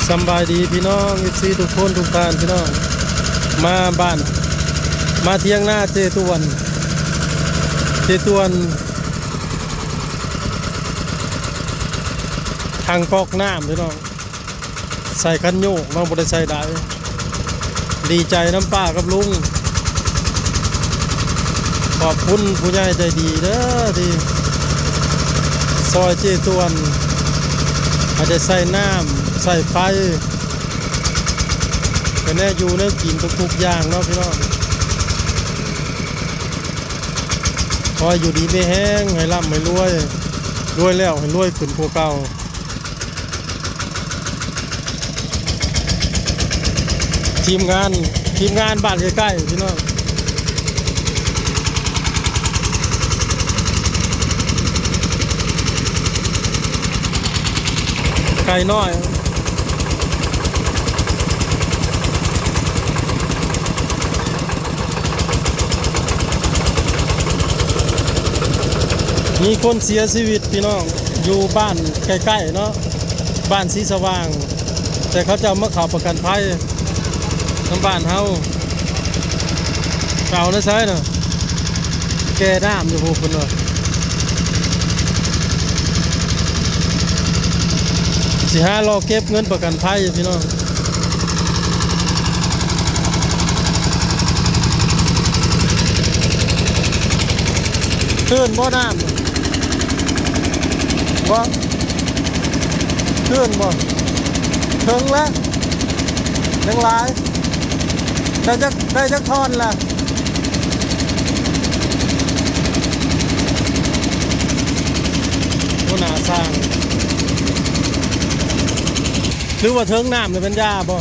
ສຳບາຍດີພີ່ນ້ອງ ເອັຟຊີ ທຸກຄົນທຸກທ່ານ ພີ່ນ້ອງ ມາບ້ານ ມາຖຽງນາເຈຕວນ ເຈຕວນ ຖັງກອກນ້ຳ ພີ່ນ້ອງ ໃສ່ຄັນໂຍກເນາະ ບໍ່ໄດ້ໃສ່ໄດ. ດີໃຈນຳປ້າກັບລຸງ ຂອບຄຸນຜູ້ໃຫຍ່ໃຈດີເດີ ທີ່ຊ່ອຍເຈຕວນ ໃຫ້ໄດ້ໃຊ້ນ້ຳໃຊ້ໄຟ ໃຫ້ແນວຢູ່ແນວກິນທຸກໆຢ່າງເນາະພີ່ນ້ອງ. ຂໍໃຫ້ຢູ່ດີມີແຮງ ໃຫ້ລ່ຳໃຫ້ລວຍ ລວຍແລ້ວໃຫ້ລວຍຂຶ້ນກວ່າເກົ່າ. ທີມງານ ທີມງານບ້ານໃກ້ໆ ພີ່ນ້ອງ ໄກ່ນ້ອຍ ມີຄົນເສຍຊີວິດພີ່ນ້ອງ ຢູ່ບ້ານໃກ້ໆເນາະ ບ້ານສີສະຫວ່າງ ແຕ່ເຂົາເຈົ້າມາເຂົ້າປະກັນໄພນຳບ້ານເຮົາ. ເອົາໃນໃສນະ ແກ່ນ້ຳຢູ່ພຸ້ນເພິ່ນວ່າ ຊິຫາລໍເກັບເງິນປະກັນໄພຢູ່ພີ່ນ້ອງ. ຂຶ້ນບໍ່ນ້ຳ ບໍ່ ຂຶ້ນບໍ່ ເຖິງແລ້ວ ຍັງຫຼາຍ ໄດ້ຈັກ ໄດ້ຈັກທ່ອນລະ ຫົວໜ້າຊ່າງ ຫຼືວ່າເຖິງນ້ຳແລ້ວແມ່ນຢາບໍ່?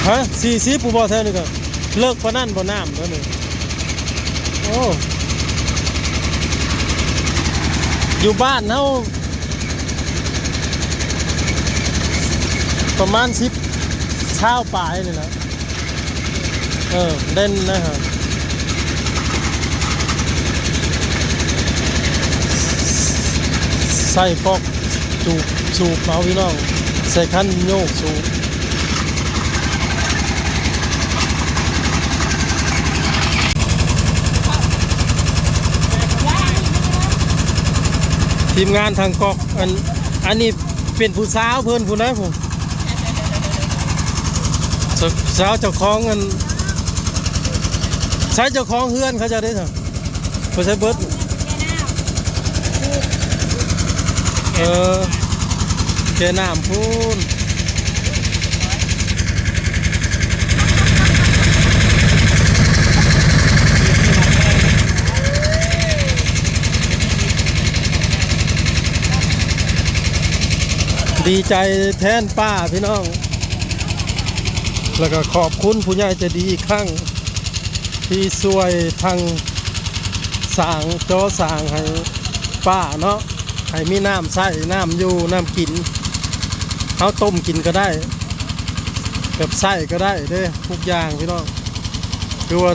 ຮະ ສີ່ສິບ ຜູ້ບໍ່ແຖວນີ້ກໍເລິກປານນັ້ນບໍ່ ນ້ຳແຖວນີ້? ໂອ້ ຢູ່ບ້ານເຮົາປະມານສິບ ຊາວປາຍນີ້ແຫຼະ. ເອີ ເດັ່ນນະ ໃສ່ກອກສູບ ສູບເອົາພີ່ນ້ອງ ໃສ່ຄັນໂຍກສູບ. ທີມງານຖັງກອກ ອັນ ອັນນີ້ເປັນຜູ້ສາວເພິ່ນພຸ້ນນະ ຜູ້ ສ- ສາວເຈົ້າຂອງອັນ ໃສເຈົ້າຂອງເຮືອນເຂົາເຈົ້າເດ້ຊະ? ໄປໃສເບິດ? ເອີ ແກ່ນ້ຳພຸ້ນ. ດີໃຈແທນປ້າພີ່ນ້ອງ ແລ້ວກໍຂອບຄຸນຜູ້ໃຫຍ່ໃຈດີອີກຄັ້ງ ທີ່ຊ່ວຍທັງສ້າງ ກໍ່ສ້າງໃຫ້ປ້າເນາະ ໃຫ້ມີນ້ຳໃຊ້ ນ້ຳຢູ່ ນ້ຳກິນ ເຮົາຕົ້ມກິນກໍໄດ້ ແບບໃຊ້ກໍໄດ້ເດ້ ທຸກຢ່າງພີ່ນ້ອງ. ຄືວ່າ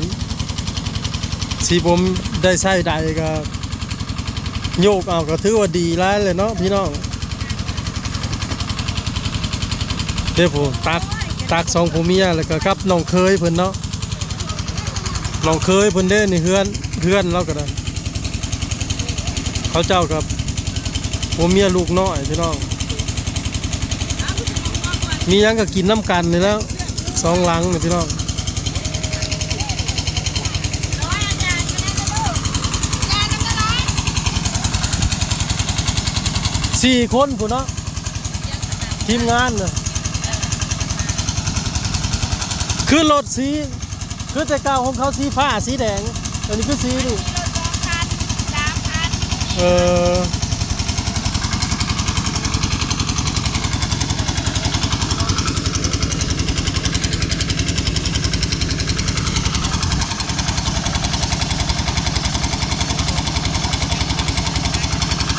ຊິບໍ່ໄດ້ໃຊ້ໃດກໍໂຍກເອົາ ກໍຖືວ່າດີຫຼາຍແຫຼະເນາະພີ່ນ້ອງ. ເດ້ຜູ້ ຕັກ ຕັກສອງຜົວເມຍ ແລ້ວກໍກັບນ້ອງເຂີຍເພິ່ນເນາະ ນ້ອງເຂີຍເພິ່ນເດ້ນີ້ ເຮືອນ ເຮືອນລາວກໍໄດ້ ເຂົາເຈົ້າກັບຜົວເມຍລູກນ້ອຍພີ່ນ້ອງ ມີຫຍັງກໍກິນນຳກັນນີ້ແຫຼະ ສອງຫຼັງນີ້ພີ່ນ້ອງ. ສີ່ຄົນພຸ້ນເນາະ ທີມງານນະ ຄືລົດສີ ຄືແຕ່ເກົ່າຂອງເຂົາສີຟ້າສີແດງ ອັນນີ້ຄືສີນີ້ ເອີ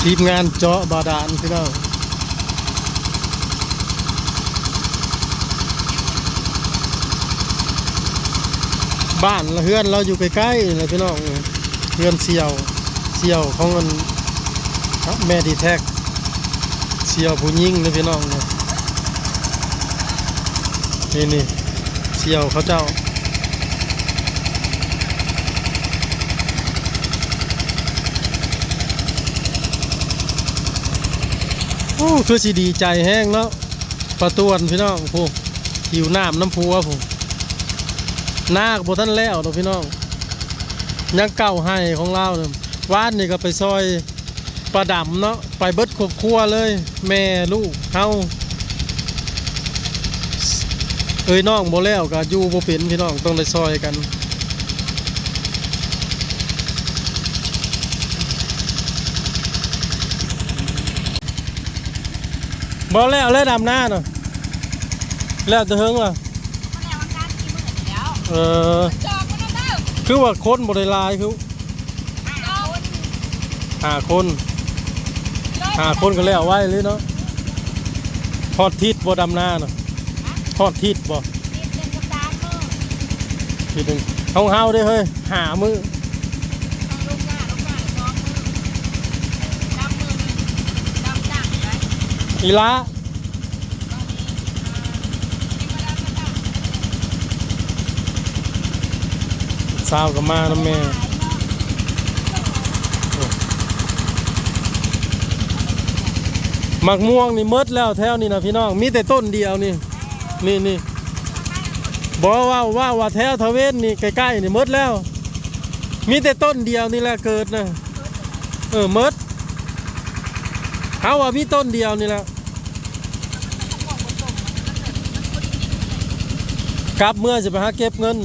ທີມງານເຈາະບາດານພີ່ນ້ອງ. ບ້ານລະເຮືອນລາວຢູ່ໃກ້ໆນີ້ແຫຼະພີ່ນ້ອງ ເຮືອນສ່ຽວ ສ່ຽວຂອງອັນ ແມ່ດີແທັກ ສ່ຽວຜູ້ຍິງເດ້ພີ່ນ້ອງ ນີ້ ນີ້ ສ່ຽວເຂົາເຈົ້າ. ໂອ້ ຄືຊິດີໃຈແຮງເນາະ ປາຕ່ວນພີ່ນ້ອງ. ຜູ້ ຫິວນ້ຳນຳຜົວຜູ້ ນາກະບໍ່ທັນແລ້ວດອກພີ່ນ້ອງ ຍັງເກົ້າໄຮ່ຂອງລາວ. ວານນີ້ກະໄປຊ່ອຍ ປາດຳເນາະ ໄປເບິດຄອບຄົວເລີຍ ແມ່ລູກເຮົາ ເອີຍນ້ອງບໍ່ແລ້ວກະຢູ່ບໍ່ເປັນພີ່ນ້ອງ ຕ້ອງໄດ້ຊ່ອຍກັນ. ບໍ່ແລ້ວແລ້ວດຳນານະ ແລ້ວແຕ່ເຫິງລະ. ເອີ ຄືວ່າຄົນບໍ່ໄດ້ຫຼາຍຄື ຫ້າຄົນ ຫ້າຄົນກະແລ້ວໄວເລີຍເນາະ. ຮອດທິດບໍ່ດຳນານະ ຮອດທິດບໍ່? ທິດໜຶ່ງ ຂອງເຮົາເດ້ເຮີ້ຍ ຫ້າມື້ ອີ່ຫຼ້າ. ສາວກະມານຳແມ່. ໝາກມ່ວງນີ້ໝົດແລ້ວແຖວນີ້ນະພີ່ນ້ອງ ມີແຕ່ຕົ້ນດຽວນີ້ ນີ້ ນີ້ ບໍ່ ເວົ້າ ເວົ້າວ່າແຖວຕະເວັນນີ້ໃກ້ໆນີ້ໝົດແລ້ວ ມີແຕ່ຕົ້ນດຽວນີ້ແຫຼະເກີດນະ. ເອີ ໝົດ ເຮົາວ່າມີຕົ້ນດຽວນີ້ແຫຼະ. ກັບເມືອຊິໄປຫາເກັບເງິນ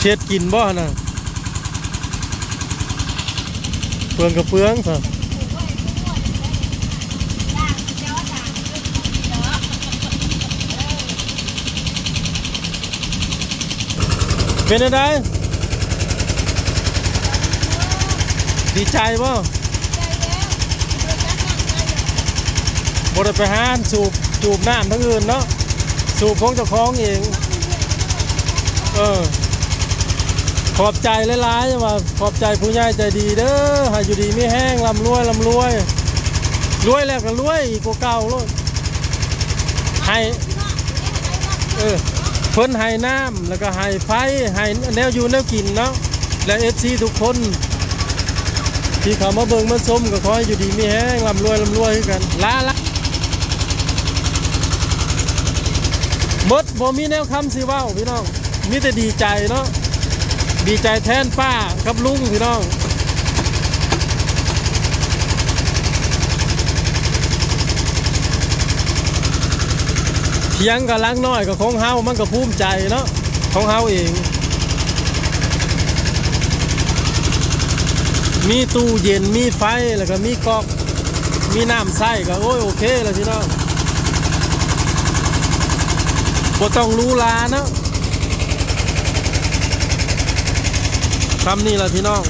ເຮັດກິນບໍ່ຫັ້ນນະ? ເປືອງກະເປືອງຊະ. ເປັນແນວໃດ? ດີໃຈບໍ່? ບໍ່ໄດ້ໄປຫາສູບ ສູບນ້ຳທາງອື່ນເນາະ ສູບຂອງເຈົ້າຂອງເອງ. ເອີ ຂອບໃຈຫຼາຍໆ ວ່າຂອບໃຈຜູ້ໃຫຍ່ໃຈດີເດີ ໃຫ້ຢູ່ດີມີແຮງ ລ່ຳລວຍ ລ່ຳລວຍ ລວຍແລ້ວກະລວຍອີກກວ່າເກົ່າໂລດ ໃຫ້ ເອີ ເພິ່ນໃຫ້ນ້ຳ ແລ້ວກະໃຫ້ໄຟ ໃຫ້ແນວຢູ່ແນວກິນເນາະ ແລະ ເອັຟຊີທຸກຄົນ ທີ່ເຂົ້າມາເບິ່ງມາຊົມ ກະຂໍໃຫ້ຢູ່ດີມີແຮງ ລ່ຳລວຍ ລ່ຳລວຍຄືກັນ ລາ ລາ ໝົດ ບໍ່ມີແນວຄຳຊິເວົ້າພີ່ນ້ອງ ມີແຕ່ດີໃຈເນາະ ດີໃຈແທນປ້າກັບລຸງພີ່ນ້ອງ. ຖຽງກະຫຼັງນ້ອຍກະຂອງເຮົາ ມັນກະພູມໃຈເນາະ ຂອງເຮົາເອງ ມີຕູ້ເຢັນ ມີໄຟ ແລ້ວກະມີກອກ ມີນ້ຳໃຊ້ກະ ໂອ້ຍ ໂອເຄແລ້ວພີ່ນ້ອງ ບໍ່ຕ້ອງຫຼູຫຼາເນາະ. ຊ່ຳນີ້ລະພີ່ນ້ອງ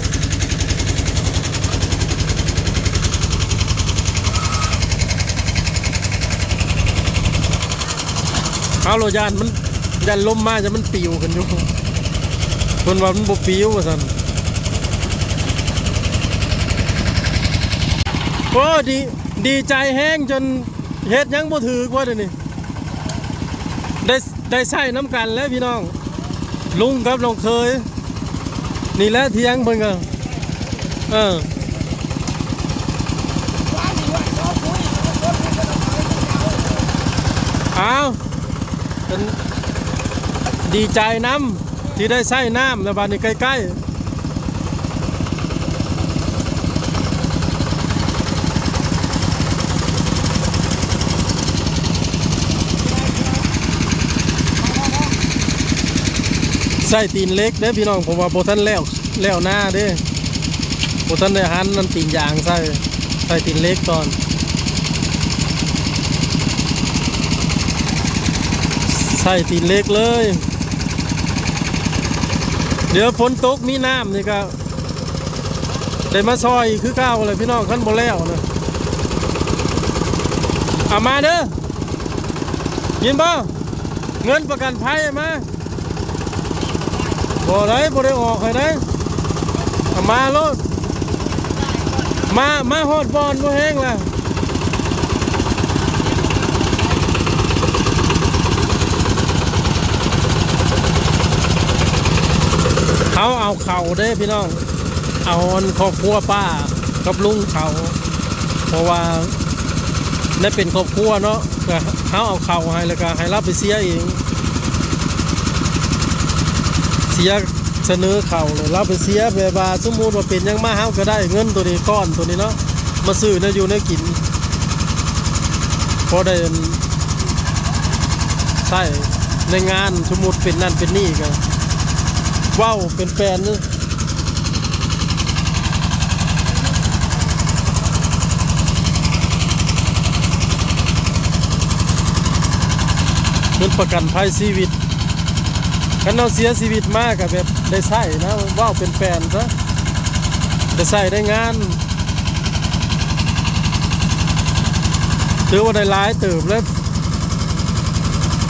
ເຮົາລະຢ້ານມັນ ຢ້ານລົມມາ ຢ້ານມັນປິວຂຶ້ນຢູ່ ເພິ່ນວ່າມັນບໍ່ປິວວ່າຊັ້ນ. ໂອ້ ດີ ດີໃຈແຮງຈົນເຮັດຫຍັງບໍ່ຖືກວ່າດຽວນີ້ ໄດ້ ໄດ້ໃຊ້ນຳກັນແລ້ວພີ່ນ້ອງ ລຸງກັບນ້ອງເຂີຍ ນີ້ແຫຼະຖຽງເພິ່ນກະ ເອີ ອ້າວ ເປັນ ດີໃຈນຳ ທີ່ໄດ້ໃຊ້ນ້ຳ ແລ້ວບາດນີ້ໃກ້ໆ ໃຊ້ຕີນເຫຼັກເດ້ພີ່ນ້ອງ ເພາະວ່າບໍ່ທັນແລ້ວ ແລ້ວນາເດ້ ບໍ່ທັນໄດ້ຫັນອັນຕີນຢາງໃສ່ ໃຊ້ຕີນເຫຼັກກ່ອນ ໃຊ້ຕີນເຫຼັກເລີຍ. ດຽວຝົນຕົກມີນ້ຳນີ້ກະໄດ້ມາຊ່ອຍຄືເກົ່າແຫຼະພີ່ນ້ອງ ຄັນບໍ່ແລ້ວນະ ເອົາມາເດີ ຍິນບໍ່? ເງິນປະກັນໄພມາ. ບໍ່ໄດ້ ບໍ່ໄດ້ອອກໃຫ້ໄດ້. ເອົາມາໂລດ. ມາ ມາຮອດບ່ອນບໍ່ແຮງລະ. ເຮົາເອົາເຂົ້າເດ້ພີ່ນ້ອງ. ເອົາອັນຄອບຄົວປ້າກັບລຸງເຂົ້າ ເພາະວ່າໄດ້ເປັນຄອບຄົວເນາະ ກະເຮົາເອົາເຂົ້າໃຫ້ ແລ້ວກະໃຫ້ລາວໄປເສຍເອງ ເສຍ ສະເໜີເຂົ້າ ແລ້ວລາວໄປເສຍ ແບບວ່າສົມມຸດວ່າເປັນຫຍັງມາ ເຮົາກະໄດ້ເງິນໂຕນີ້ ກ້ອນໂຕນີ້ເນາະ ມາຊື້ແນວຢູ່ແນວກິນ ພໍໄດ້ ອັນ ໃຊ້ໃນງານ ສົມມຸດເປັນນັ້ນເປັນນີ້ກະເວົ້າເປັນແປນເດີ. ເງິນປະກັນໄພຊີວິດ ຄັນເຮົາເສຍຊີວິດມາກະແບບໄດ້ໃຊ້ນະ ເວົ້າເປັນແປນຊະ ໄດ້ໃຊ້ໄດ້ງານ. ຖືວ່າໄດ້ຫຼາຍເຕີບແລ້ວ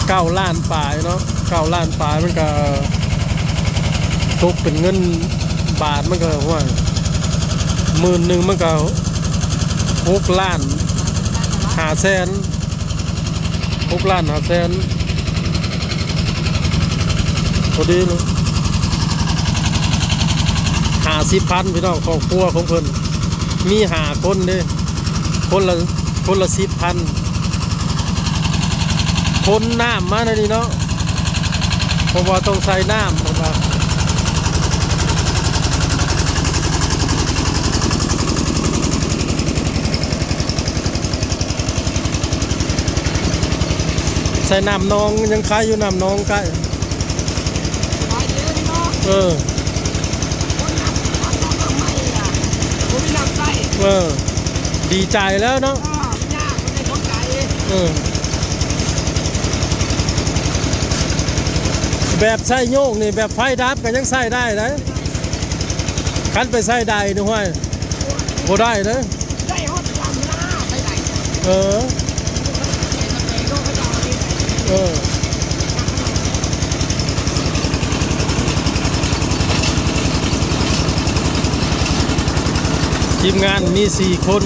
ເກົ້າລ້ານປາຍເນາະ ເກົ້າລ້ານປາຍ ມັນກະຕົກເປັນເງິນບາດ ມັນກະ ໂອ້ຍ ໝື່ນໜຶ່ງ ມັນກະຫົກລ້ານຫ້າແສນ ຫົກລ້ານຫ້າແສນ ພໍດີເລີຍ ຫ້າສິບພັນ ພີ່ນ້ອງ. ຄອບຄົວຂອງເພິ່ນມີຫ້າຄົນເດ້ ຄົນລະ ຄົນລະສິບພັນ ຂົນນ້ຳມາແນວນີ້ເນາະ ເພາະວ່າຕ້ອງໃສ່ນ້ຳ ເພິ່ນວ່າ ໃສ່ນ້ຳໜອງ ຍັງໄຄຢູ່ນ້ຳໜອງໃກ້ ເອີ ເອີ ດີໃຈແລ້ວເນາະ ເອີ ແບບໃຊ້ໂຍກນີ້ ແບບໄຟດັບກະຍັງໃຊ້ໄດ້ໃດ໋ ຄັນໄປໃຊ້ໄດນີ້ ຫ້ວຍ ບໍ່ໄດ້ເດ້. ໄດ້ຮອດລຳນາໄປໄດ້ ເອີ ເອີ ທີມງານມີສີ່ຄົນ